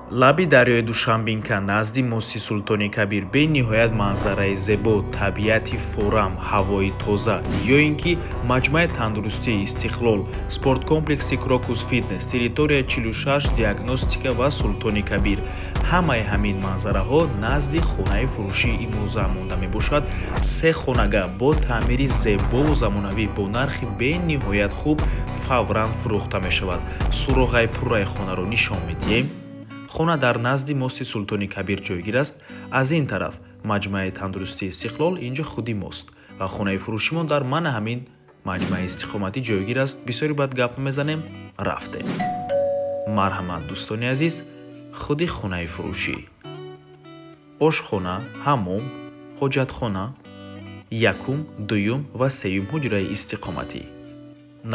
Лаби дарёи Душанбинка, назди мости Султони Кабир, бениҳоят манзараи зебо, табиати форам, ҳавои тоза ё ин ки маҷмӯаи тандурустии «Истиқлол», спорткомплекси «Крокус Фитнес», территория 46, диагностика ва Султони Кабир, ҳамаи ҳамин манзараҳо назди хонаи фурӯшии имрӯза монда мебошад. Се хонага бо таъмири зебову замонавӣ бо нархи бениҳоят хуб фавран фурӯхта мешавад. Суроғаи пурраи хонаро нишон медиҳем. Хона дар назди мости Султони Кабир ҷойгир аст. Аз ин тараф маҷмӯаи тандурустии «Истиқлол», инҷо худи мост ва хонаи фурӯшимон дар мана ҳамин маҷмӯаи истиқоматӣ ҷойгир аст. Бисёри баъд гап мезанем, рафтем. Марҳамат, дӯстони азиз, худи хонаи фурӯшӣ: ошхона, ҳаммом, ҳоҷатхона, якум, дуюм ва сеюм ҳуҷраи истиқоматӣ.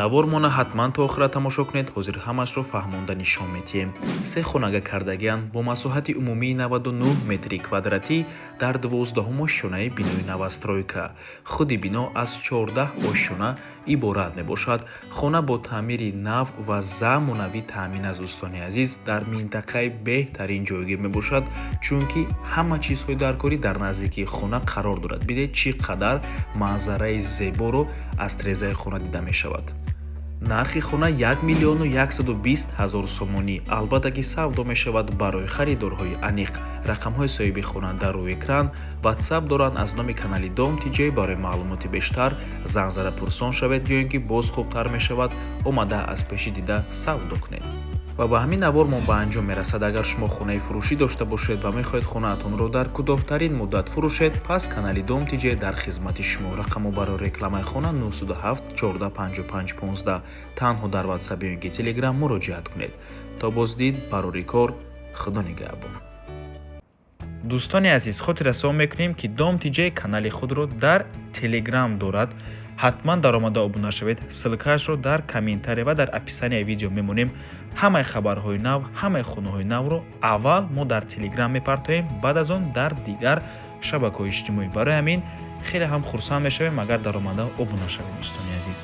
Навормона ҳатман то охира тамошо кунед. Ҳозир ҳамашро фаҳмонда нишон медиҳем. Се хонага кардагианд бо масоҳати умумии 99 метри квадратӣ дар 12-ум ошёнаи бинои новостройка. Худи бино аз 14 ошёна иборат мебошад. Хона бо таъмири нав ва замонавӣ таъмин аст. Дӯстони азиз, дар минтақаи беҳтарин ҷойгир мебошад, чунки ҳама чизҳои даркорӣ дар наздикии хона қарор дорад. Бидед, чӣ қадар манзараи зеборо аз трезаи хона дида мешавад. Нархи хона 1 120 000 сомонӣ. Албатта ки савдо мешавад. Барои харидорҳои аниқ рақамҳои соҳиби хона дар рӯи экран, Ватсап доранд. Аз номи канали Дом Тиҷей барои маълумоти бештар занг зада пурсон шавед ё ин ки боз хубтар мешавад, омада аз пеши дида савдо кунед. Ва ба ҳамин навормон ба анҷом мерасад. Агар шумо хонаи фурӯшӣ дошта бошед ва мехоҳед хонаатонро дар кӯтоҳтарин муддат фурӯшед, пас канали Дом Тиҷей дар хизмати шумо. Рақамо барои рекламаи хона 907 14 55 15. Танҳо дар Ватсап ё ин ки Телеграм муроҷиат кунед. То боздид, барори кор, Худо нигаҳбон. Дӯстони азиз, хотиррасон мекунем, ки Дом Тиҷей канали худро дар Телеграм дорад. Ҳатман даромада обуна шавед. Ссылкаашро дар комментария ва дар описанияи видео мемонем. Ҳамаи хабарҳои нав, ҳамаи хонаҳои навро аввал мо дар Телеграм мепартоем, баъд аз он дар дигар шабакаҳои иҷтимоӣ. Барои ҳамин хеле ҳам хурсанд мешавем, агар даромада обуна шавед, дӯстони азиз.